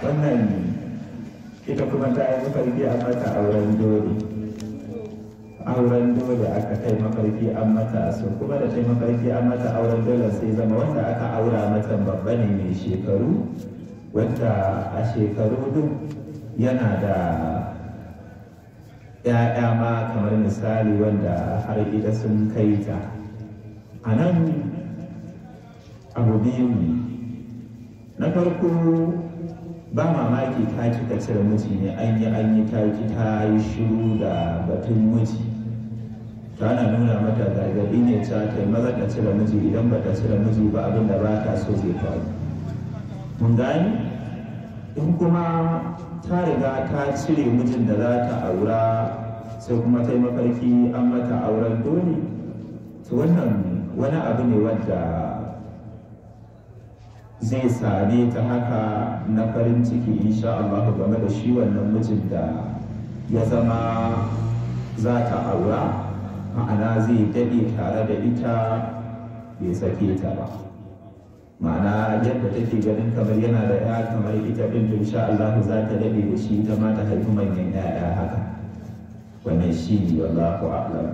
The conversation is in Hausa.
Wannan ita kuma ta yi mafarki an mata auren dole. Auren dole aka kai mafarki an mata, so kuma da ta mafarki an mata auren dole sai zama wanda aka aura mata babba ne mai shekaru, wanda a shekaru duk yana da ‘ya'ya ma kamar misali wanda har ita sun kai ta. A nan abu biyu ne. Na farko, ba mamaki ta kika cire miji ne, an yi ta ki, ta yi shiru da batun miji. Ta ana nuna mata gargaɗi ne cewa ta yi maza ta cire miji, idan ba ta cire miji ba abin da ba ta so zai faru. Mun gani? In kuma ta riga ta cire mijin da za ta aura, sai kuma ta yi mafarki an mata auren dole, to wannan wani abu ne wanda zai same ta haka na farin ciki insha Allah game da shi wannan mijin da ya zama za ta aura, ma'ana zai daɗe tare da ita bai sake ta ba. Ma'ana yadda take ganin kamar yana da ya kamar ita ɗin, to insha Allah za ta daɗe da shi, ita ma ta haifi manyan 'ya'ya haka. Wannan shi ne, wallahu a'lam.